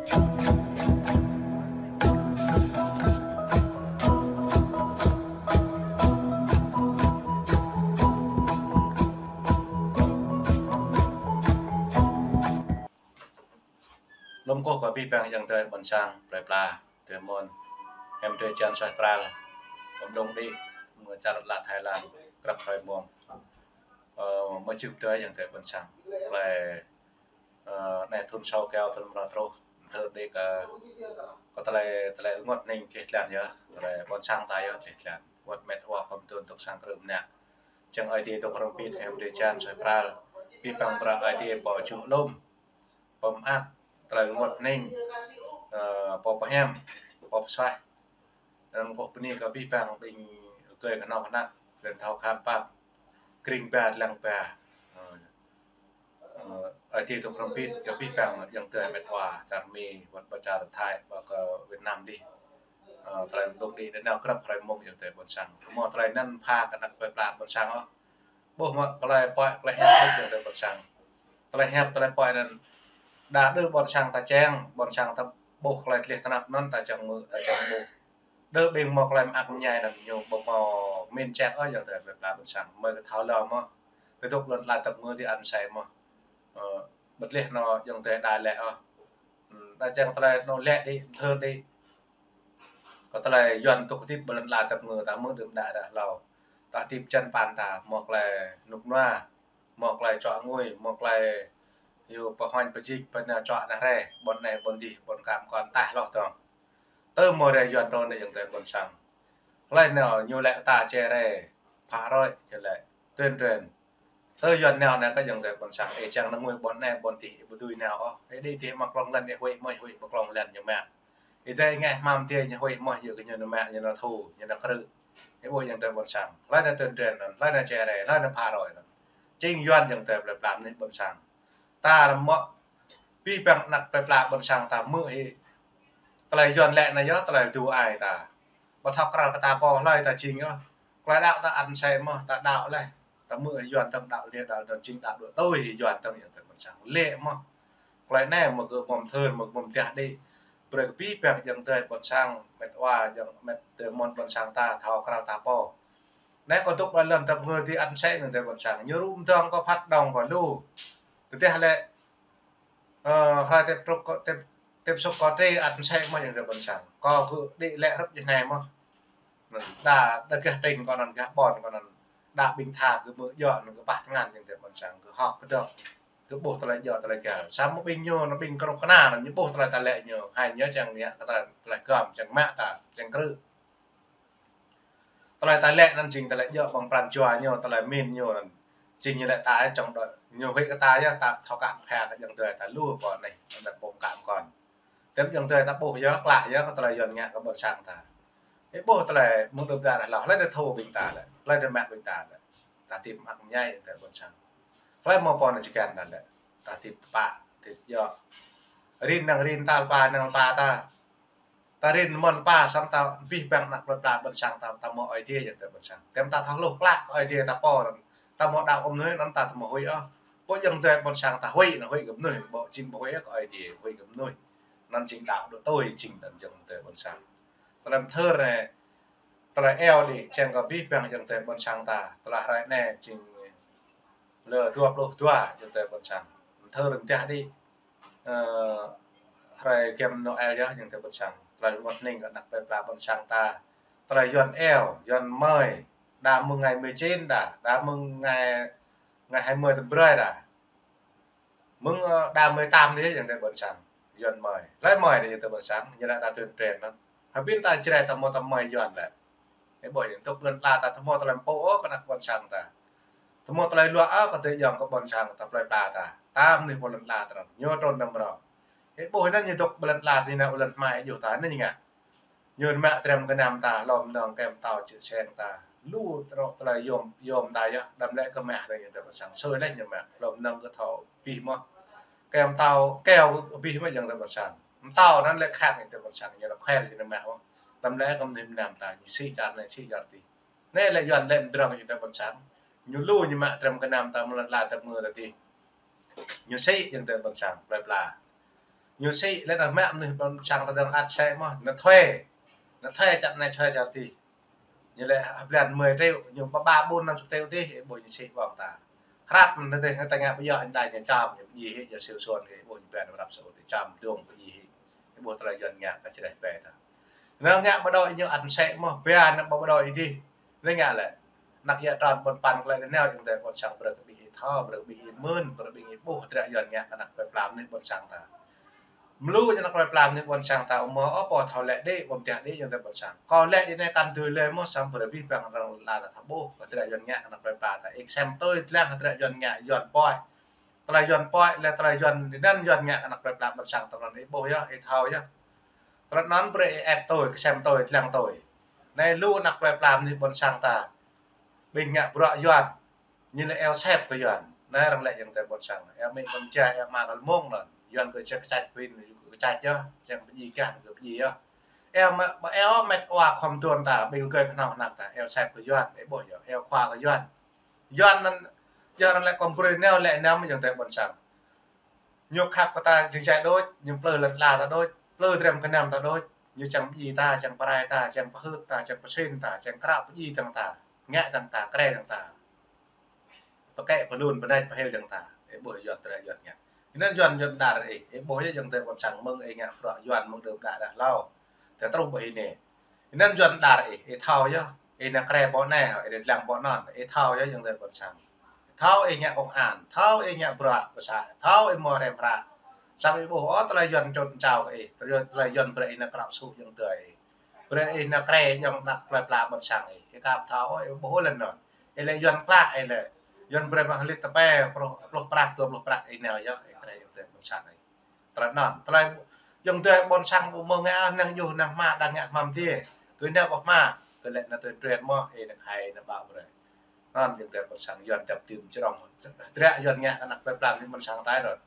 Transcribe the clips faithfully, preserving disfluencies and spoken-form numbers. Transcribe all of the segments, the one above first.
Lŏm kơkuh kơ abih bang ayŏng adơi ƀôn sang plơi pla, tơmon, hiam drơi jăn suaih pral, mơ̆ng đŭng đih, mơ̆ng čar lŏn Thái Lan, krăp hrơi mông. Ơ, mơ̆ jum tơi ayŏng adơi ƀôn sang. Tơlơi, ơ, anai thŭn sâo rơgao thŭn mrâo truh, thơr đih kơ, kơ tơlơi, tơlơi rơngot hning čih tlan yơh, tơlơi ƀôn sang ta yơh čih tlan. Wơ̆t met wa khŏm tŭ tŭk sang krư̆ mơnă. Čang Ơi Adai tŭk hrŏm pit hiam drơi jăn suaih pral. Abih bang bruă Ơi Adai pô čuh lŏm. Pơmơak, tơlơi rơngot hning, ơ, pô pơhiam, pô pơsuaih. Anŭn kơkuh bơni kơ abih bang ƀing gơ̆ kơnuk kơna, ƀing thâo khăp pap, kring ba lăng ba. Ơ, ơ, Ơi Adai tŭk hrŏm pit kơ abih bang ayŏng adơi met wa, čar Mi, wơ̆t ƀơi čar Thái, ƀơi kơ Việt Nam dih. Ơ, tơlơi mơdŭk đih, đơ̆ng nao krăp hrơi mông ayŏng adơi ƀôn sang. Tơmon tơlơi anŭn pha kơ anăp plơi pla ƀôn sang ôh. Ƀuh mơ̆ tơlơi pơ̆i, tơlơi hiăp ayŏng adơi ƀôn sang. Tơlơi hiăp, tơlơi pơ̆i anŭn. Đa đơ ƀôn sang ta čang, ƀôn sang ta ƀuh tơlơi tlih tơnap anŭn ta čang mơ̆, ta čang ƀuh. Đơ ƀing mơ̆ tơlơi mơak mơñai anŭn ñu ƀu hmâo min ček ôh ayŏng adơi plơi pla ƀôn sang. Mơ̆ kơ thâo lŏm mơ̆. Kơdŭk lŏn ala tơpơngư dih ăn sĕ mơ̆. Ơ, ƀu tlih anŭn ayŏng adơi đa lĕ ôh. Ơ, đa čang tơlơi anŭn lĕ đih, thơr đih. Kơ tơlơi Yuan tŭk hơdip ƀơi lŏn ala tơpơngư ta mơ̆ đưm đă đă hlâo. Ta hơdip čan păn ta, mơ̆ tơlơi rơnŭk rơnua, mơ̆ tơlơi čuă ngui, mơ̆ tơlơi yua pơhuañ pơjik, pơnao čuă anai rai, ƀôn anai ƀôn dih, ƀôn kam kon taih hloh dơ̆ng. Tơ mơ̆ rai Yuan rŏ anai ayŏng adơi ƀôn sang. Hlơi nao ñu lĕ ta čê rai, phă rơi, ñu lĕ tuyên truyền. Tơ Yuan nao anai kơ ayŏng adơi ƀôn sang, ih čang nao ngui ƀôn anai ƀôn dih, ih ƀu dưi nao ôh. Ih đĭ dih mă klŏng lăn, ih huĭ mơ̆, ih huĭ mă klŏng lăn ñu mă. Ih dơi ngeh hmam dih ñu huĭ mơ̆, yua kơ ñu nao mă, ñu nao thu, ñu nao krư̆. Ih ƀuh ayŏng adơi ƀôn sang. Hlơi nao tuyên truyền anŭn, hlơi nao čê rai, hlơi nao phă rơi anŭn. Jing Yuan ayŏng adơi plơi pla mơnuih ƀôn sang. Ta lăm mơ̆ abih bang anăp plơi pla ƀôn sang ta mơ̆ hĭ. Tơlơi Yuan lĕ anai yơh tơlơi tui ai ta. Ƀu thâo krăn kơ ta pô hlơi ta jing yơh. Tơlơi đaŏ ta ăn sĕ mơ̆ ta đaŏ leh. Ta mơ̆ Yuan tơ̆ng đaŏ leh đaŏ dơ̆ng jing đaŏ đuaĭ tui Yuan tơ̆ng ayŏng adơi ƀôn sang. Lĕ mơ̆. Tơlơi anai mơ̆ kơ mơ̆m thơr mơ̆ mơ̆m tiah đĭ. Brơi kơ abih bang ayŏng adơi ƀôn sang, met wa ayŏng met tơmon ƀôn sang ta thâo krăn ta pô. Anai kơ tŭk ƀơi lŏn tơpơngư dih ăn sĕ ayŏng adơi ƀôn sang. Ñu rŭ mơdơ̆ng kơ phat dơ̆ng kơ lu. Tơdah lĕ, ơ, hrơi tep truk kơ, tep, tep suk kơ tri ăn sĕ mơ̆ ayŏng adơi ƀôn sang. Kơ gơ̆ đĭ lĕ hrup jih anai mơ̆. Đa, đa gah tring kơ anŭn, gah ƀôn kơ anŭn. Đa ƀing tha gơ̆ mơ̆ djơ̆ anŭn gơ̆ pah tơngan ayŏng adơi ƀôn sang. Gơ̆ hŏk kơdơ̆k. Gơ̆ ƀuh tơlơi djơ̆ tơlơi găl. Samơ̆ ƀing ñu, anŭn ƀing kơnuk kơna anŭn ñu ƀuh tơlơi ta lĕ ñu. Hai ñu čang ngă kơ tơlơi, tơlơi gơ̆m, čang mă ta, čang krư̆. Tơlơi ta lĕ anŭn jing tơlơi djơ̆ ƀơ̆ng pran jua ñu, tơlơi min ñu anŭn. Jing ñu lĕ ta čang đuaĭ, ñu huĭ kơ ta yơh, ta thâo kah pha kơ ayŏng adơi ta lu pô anai, anŭn pô kam kon. Tơm ayŏng adơi ta ƀuh yơh, klă yơh kơ tơlơi Yuan ngă kơ ƀôn sang ta. Ih ƀuh tơlơi mơ̆ng đưm đă đă hlâo, hlơi đa thu ƀing ta lĕ, hlơi đa mă ƀing ta lĕ. Ta hơdip mơak mơñai ayŏng adơi ƀôn sang. Hlơi mơ̆ pô anai čơkăn ta lĕ. Ta hơdip tơpă, hơdip djơ̆. Rin năng rin tal pa năng pa ta. Ta rin mơ̆n pa samơ̆ ta abih bang anăp plơi pla ƀôn sang ta, ta mơ̆ Ơi Adai ayŏng adơi ƀôn sang. Tơm ta thâo hluh klă kơ Ơi Adai ta pô anŭn. Ta mơ̆ đaŏ kơ mơnuih anŭn ta, ta mơ̆ huĭ ôh. Pô ayŏng adơi ƀôn sang ta huĭ, anŭn huĭ kơ mơnuih, ƀu jing ƀu huĭ kơ Ơi Adai, huĭ kơ mơnuih. Anŭn jing đaŏ đuaĭ tui jing anŭn ayŏng adơi ƀôn sang. Tơlơi thơr anai, tơlơi eo đĭ, čang kơ abih bang ayŏng adơi ƀôn sang ta. Tơlơi hrơi anai jing lơ dua pluh dua ayŏng adơi ƀôn sang. Thơr rơntiah đĭ. Ơ, hrơi gem Noel yơh ayŏng adơi ƀôn sang. Tơlơi rơngot hning kơ anăp plơi pla ƀôn sang ta. Tơlơi Yuan eo, Yuan mơi. Đa mơ̆ng ngày mười chín đa, đa mơ̆ng ngày, ngày hai mươi tơm brơi đa. Mơ̆ng, ơ, đa mười tám dih ayŏng adơi ƀôn sang. Yuan mơi. Hlơi mơi anai ayŏng adơi ƀôn sang, ñu lĕ ta tuyên truyền anŭn. Hơbĭn ta Jrai ta mơ̆ ta mơi Yuan lĕ. Ih ƀuh ayŏng adơi, tŭk ƀơi lŏn ala ta ta mơ̆ tơlơi pô ôh kơ anăp ƀôn sang ta. Ta mơ̆ tơlơi luă ôh kơ adơi ayŏng kơ ƀôn sang ta plơi pla ta. Ta mơnuih ƀơi lŏn ala ta anŭn. Ñu trŭn đăm rŏ. Ih ƀuh anŭn ñu tŭk ƀơi lŏn ala ta anai, ƀơi lŏn hmai juh ta anŭn ñu ngă. Ñu mă trem gơnam ta, lŏm nong kem tao čư̆ seng ta. Lu trŏ tơlơi yôm, yôm ta yơh, đăm lĕ kơ mah ta ayŏng adơi ƀôn sang. Sui leh ñu mă, lŏm nong kơ thâo abih mơ̆. Kem tao, keo abih mơ̆ ayŏng adơi ƀôn sang. Mơtâo anŭn lĕ khăt ayŏng adơi ƀôn sang, ñu lĕ khel ñu mă mơ̆. Đăm lĕ kơ mơnuih mơnam ta, ñu sĭ čar anai, sĭ čar adih. Anai lĕ Yuan lĕ mơdrŏng ayŏng adơi ƀôn sang. Ñu lu ñu mă trem gơnam ta mơ̆ng lŏn ala tơpơngư ta dih. Ñu sĭ ayŏng adơi ƀôn sang, plơi pla. Ñu sĭ lĕ anŭn mă mơnuih ƀôn sang ta dơ̆ng ăt sĕ mơ̆n, ñu thuê. Ñu thuê čar anai thuê čar adih. Ñu lĕ blan mười triệu, ñu ba ba ƀun năm chục triệu adih, ih ƀuh ñu sĭ ƀơ̆ng ta. Hrăp anŭn dih, ta ngă ƀu djơ̆, anŭn đa ñu čăm, ñu pơdjai hĭ, ñu siu suôn hĭ, ƀuh ñu ƀen hrăp sơ ti čăm dơ̆ng pơdjai hĭ. Ih ƀuh tơlơi Yuan ngă kơ čơđeh ƀe ta. Anŭn ngă ƀu djơ̆ ñu ăt sĕ mơ̆n, ƀiă anŭn ƀu djơ̆ adih. Anŭn ngă lĕ. Anăk yă tran ƀôn păn klĕ anai nao, ayŏng adơi ƀôn sang, brơi kơ ƀing ih thâo, brơi kơ ƀing ih mưn, brơi ƀing ih ƀuh hơdră Yuan ngă kơ anăk plơi pla mơnuih ƀôn sang ta. Mơlu ñu anăk plơi pla mơnuih ƀôn sang ta, ƀu hmâo ôh pô thâo lĕ đĭ, ƀu mơtiah đĭ ayŏng adơi ƀôn sang. Kâo lĕ đĭ anai kăn tui lơi mơ̆n, samơ̆ brơi abih bang arăng lăi ta thâo ƀuh hơdră Yuan ngă kơ anăk plơi pla ta. Ih kơsem tui dlăng hơdră Yuan ngă, Yuan pơhiăp. Tơlơi Yuan pơhiăp, lĕ tơlơi Yuan anŭn Yuan ngă kơ anăk plơi pla ƀôn sang ta anŭn, ih ƀuh yơh, ih thâo yơh. Tơlơi anŭn brơi ih ĕp tui, kơsem tui, dlăng tui. Anai lu anăk plơi pla mơnuih ƀôn sang ta. Ƀing ngă bruă Yuan. Ñu lĕ eo sep kơ Yuan. Anai arăng lĕ ayŏng adơi ƀôn sang. Eo mĭn kơ mơjai, eo ama kơ lơmông anŭn. Yuan kơ čeh kơčăč pin, kơčăč yơh. Čang pơdjai kah, kơ pơdjai yơh. Eo mă, mă eo mĕt wa khŏm tuan ta, ƀing gơi kơhnâo hơnăk ta. Eo sep kơ Yuan, ih ƀuh yơh. Eo khua kơ Yuan. Yuan anŭn, yơh arăng lĕ kŏm brơi nao lĕ anăm ayŏng adơi ƀôn sang. Ñu khăp kơ ta jing jai đôč, ñu plư lŏn ala ta đôč, plư drăm gơnam ta đôč, ñu čang pơdjai ta, čang pơrai ta, čang pơhưt ta, čang pơsĭn ta, čang krao pơdjai dơ̆ng ta, ngă dơ̆ng ta, krê dơ̆ng ta. Pơkĕ pơlun pơnĕč pơhil dơ̆ng ta, ih ƀuh Yuan tơlơi Yuan ngă. Anŭn Yuan Yuan đar ih, ih ƀuh yơh ayŏng adơi ƀôn sang mơ̆ng ih ngă bruă Yuan mơ̆ng đưm đă đah hlâo. Tơ truh ƀơi anai. Anŭn Yuan đar ih, ih thâo yơh, ih nao krê pơ anai, ih nao dlăng pơ anŭn, ih thâo yơh ayŏng adơi ƀôn sang. Thâo ih ngă công an, thâo ih ngă bruă pơsă, thâo ih mơ̆ rem hră. Samơ̆ ih ƀuh ôh tơlơi Yuan čŏt čao kơ ih, tơlơi Yuan brơi ih nao krao sŭ ayŏng adơi ih. Brơi ih nao krê ayŏng anăk plơi pla ƀôn sang ih. Ih kăm thâo ôh, ih ƀuh lĕ anŭn. Ih lĕ Yuan klă, ih lĕ Yuan brơi mă hơlit tơpĕ, pluh, pluh prăk, dua pluh prăk ih nao yơh, ih krê ayŏng adơi ƀôn sang ih. Tơlơi anŭn, tơlơi ayŏng adơi ƀôn sang ƀu hmâo ngă năng djuh năng hmua, đang ngă hmua mơdê. Kơ nao ƀu hmua, kơ lĕ nao tui tuen mơ̆, ih nao khai nao ƀă brơi. Anŭn ayŏng adơi ƀôn sang Yuan dăp tim črong. Hơdră Yuan ngă kơ anăk plơi pla mơnuih ƀôn sang ta anŭn.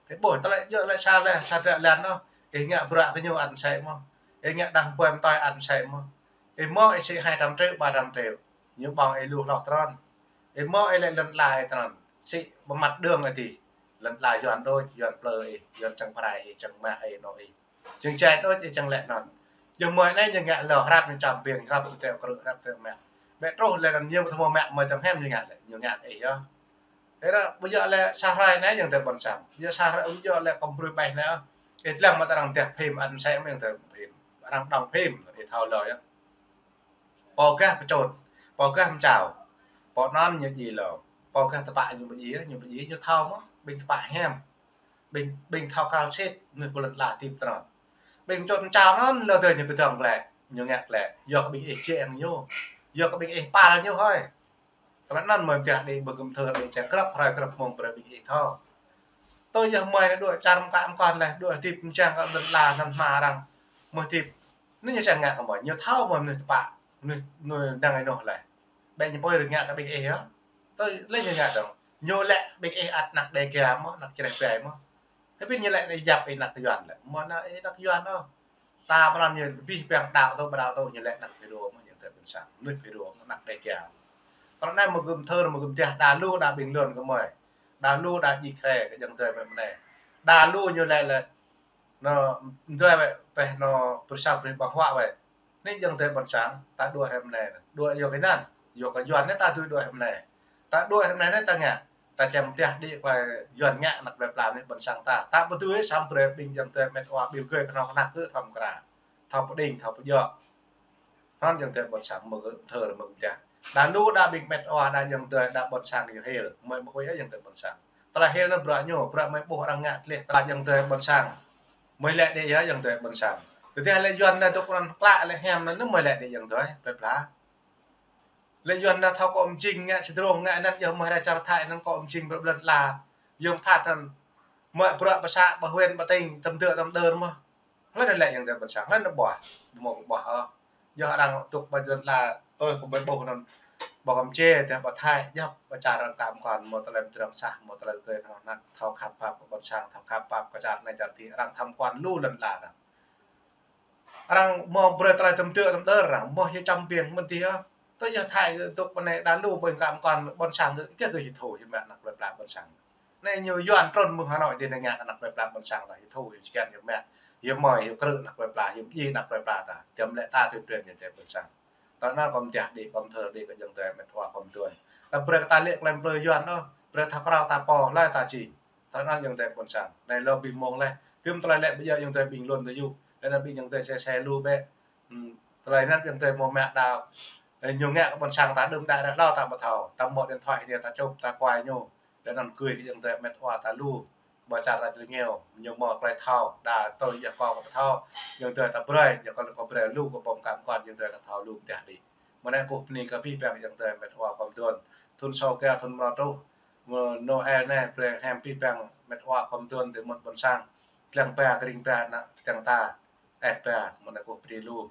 Ih ƀuh, tơlơi djơ̆ lĕ sa lĕ, sa hơdră lăn anŭn. Ih ngă bruă kơ ñu ăt sĕ mơ̆n. Ih ngă đang ƀơi mơtơi ăt sĕ mơ̆n. Ih mơ̆ ih sĭ hai trăm triệu, ba trăm triệu. Ñu ƀơ̆ng ih lu hloh trơn. Ih mơ̆ ih lĕ lŏn ala ih trơn. Sĭ ƀơi mặt đường adih. Lŏn ala Yuan đôč, Yuan plư ih, Yuan čang pơrai ih, čang mă ih, nao ih. Jing jai đôč ih čang lĕ anŭn. Yua mơ̆ anai ñu ngă lŏ hrăp ñu čăm ƀing, hrăp tơtĕ krư̆, hrăp tơtĕ mă. Bĕ truh lĕ anŭn ñu ƀu thâo mă mă tơm hiam ñu ngă lĕ, ñu ngă ih yơh. Ih ră ƀu djơ̆ lĕ sa hrơi anai ayŏng adơi ƀôn sang. Ƀu djơ̆ sa hrơi, ƀu djơ̆ lĕ kŏm brơi ƀai anai. Ih dlăng mă arăng deh phim ăt sĕ mơ̆n ayŏng adơi phim. Arăng đóng phim, ih thâo lŏ yơh. Pô gah pơčŏt, pô gah mơčao. Pô anŭn ñu djai lŏ. Pô gah tơpă ñu ƀu djai, ñu ƀu djai, ñu thâo mơ̆n, ƀing tơpă hiam. Ƀing, ƀing thâo kral sĭt, mơnuih pơlŏn ala tip trơn. Ƀing čŏt mơčao anŭn lŏ dơi ñu kơdơ̆ng klĕ, ñu ngă klĕ. Yua kơ ƀing ih jĕ hăng ñu. Yua kơ ƀing ih păl ñu hơi. Tơlơi anŭn mơ̆ mơtiah đĭ ƀơi gum thơ đĭ čang grăp hrơi grăp mông brơi ƀing ih thâo. Tui yơh mơ̆ anai đuaĭ čar mơkă mơkŏn leh, đuaĭ hơdip mơčang kơ lŏn ala anŭn hmua arăng. Mơ̆ hơdip. Anai ñu čang ngă kơ mơ̆, ñu thâo mơ̆ mơnuih tơpă, mơnuih, mơnuih đang ih anŭn leh. Ƀĕ ñu pơhiăp ngă kơ ƀing ih yơh. Tui lĕ ñu ngă dơ̆ng. Ñu lĕ ƀing ih ăt anăk Đêga mơ̆n, anăk čơđeh ƀe mơ̆n. Tơpĭn ñu lĕ anai yap ih anăk Yuan lĕ. Mơ̆ anai ih anăk Yuan ôh. Ta pran ñu abih bang đaŏ tŭ, ƀu đaŏ tŭ, ñu lĕ anăk Phêrô mơ̆n, ayŏng adơi ƀôn sang. Mơnuih Phêrô mơ̆n, anăk Đêga. Tơlơi anai mơ̆ gum thơ, mơ̆ gum dah, đa lu đa ƀing lŏn kơ mơi. Đa lu đa djik hrĕ kơ ayŏng adơi mơi mơ̆n anai. Đa lu ñu lĕ lĕ. Nô, adơi wĕ, pĕh nô, pơsap pơrih ƀơ̆ng huă wĕ. Anai ayŏng adơi ƀôn sang, ta đuaĭ hrĕ mơ̆n anai. Đuaĭ yua kơ anŭn. Yua kơ Yuan anai ta tui đuaĭ hrĕ mơ̆n anai. Ta đuaĭ hrĕ mơ̆n anai ta ngă. Ta čem tiah đĭ kơ Yuan ngă anăk plơi pla mơnuih ƀôn sang ta. Ta ƀu dưi samơ̆ brơi ƀing ayŏng adơi mĕt wa ƀil gơi kơhnâo hơnăk kơ thâo mơkra. Thâo pơđing, thâo pơdjŏ. Anŭn ayŏng adơi ƀôn sang mơ̆ gơ̆ thơ mơ̆ gơ̆ tiah. Đa lu đa ƀing mĕt wa đa ayŏng adơi đa ƀôn sang yơh hil. Mơi mơ̆ kơ ayŏng adơi ƀôn sang. Tơlơi hil anŭn bruă ñu, bruă mơi ƀuh arăng ngă tleh tơlơi ayŏng adơi ƀôn sang. Mơi lĕ đĭ yơh ayŏng adơi ƀôn sang. Tơdah lĕ Yuan anai dŏ kơ anŭn klă lĕ hiam anŭn mơi lĕ đĭ ayŏng adơi, plơi pla. Lĕ Yuan anai thâo kơ ƀing jing ngă čơdrông ngă anŭn yơh mơi rai čar Thái anŭn kơ ƀing jing bruă lŏn ala. Yơh phat anŭn. Mơi bruă pơsă ƀơi huyện ƀơi tỉnh tơm dơ̆ tơm đơr mơ̆. Hlơi anŭn lĕ ayŏng adơi ƀôn sang, hlơi anŭn ƀuah, ƀu mơ̆ ƀuah ôh. Yơh arăng tŭk ƀơi lŏn ala, tui kơ ƀơi ƀuh anŭn. Ƀơi Kampuchia, tơdah ƀơi Thái, yơh ƀơi čar arăng kăm kŏn, mơ̆ tơlơi mơdrŏng sah, mơ̆ tơlơi gơi kơhnâo hơnăk, thâo khăp pap kơ ƀôn sang, thâo khăp pap kơ čar anai čar adih, arăng thăm kŏn lu lŏn ala arăng. Arăng mơ̆ brơi tơlơi tơm dơ̆ tơm đơr arăng, mơ̆ yơh čăm ƀing mơ̆n adih ôh. Tui yơh Thái tŭk ƀơi anai đa lu ƀơi kăm kŏn ƀôn sang gơ̆, kiăng gơ̆ či thâo, či mă anăk plơi pla ƀôn sang. Anai ñu Yuan trŭn mơ̆ng Hà Nội dih, anai ngă kơ anăp plơi pla ƀôn sang ta, yua thâo, yua čơkĕn, yua mĕt, yua mơi, yua krư̆ anăp plơi pla, yua mdjiê anăp plơi pla ta, tơm lĕ ta tui prin ayŏng adơi ƀôn sang. Tơl anŭn kâo mơtiah đĭ, kâo mơthâo đĭ kơ ayŏng adơi mĕt wa kâo mơduôn. Tơdah brơi kơ ta lĕ tơlơi plư Yuan ôh, brơi thâo krao ta pô, hlơi ta jing. Tơl anŭn ayŏng adơi ƀôn sang. Anai lŏ ƀing mơ̆ng leh, tơm tơlơi lĕ ƀu djơ̆ ayŏng adơi ƀing lŏn tơ yŭ, lĕ anŭn ƀing ayŏng adơi sĕ sĕ lu bĕ. Hmm, tơlơi anŭn ayŏng adơi mơ̆ mă đa, ơ, ñu ngă kơ ƀôn sang ta đưm đă ră hlâo ta ƀu thâo, ta mă điện thoại anai ta chụp ta quay ñu. Lĕ anŭn gui kơ ayŏng adơi mĕt wa ta lu. Ƀơi čar ta jơlơi ñu, ñu mơ̆ tơlơi thâo, đa tui yua kơ kâo ƀu thâo, ayŏng adơi ta brơi, yua kơ kâo brơi lu kơ ƀơ̆ng kăm kŏn ayŏng adơi ta thâo lu mơtiah đĭ. Mơ̆ng anai kâo bơni kơ abih bang ayŏng adơi mĕt wa kâo mơduôn. Thŭn sâo kơ thŭn mrâo truh, mơ̆ Noel anai brơi hiam abih bang mĕt wa kâo mơduôn tơ mŭt ƀôn sang. Lăng ba kring ba ană tơ̆ng ta, ĕp ba, mơ̆ng anai kâo bơni lu.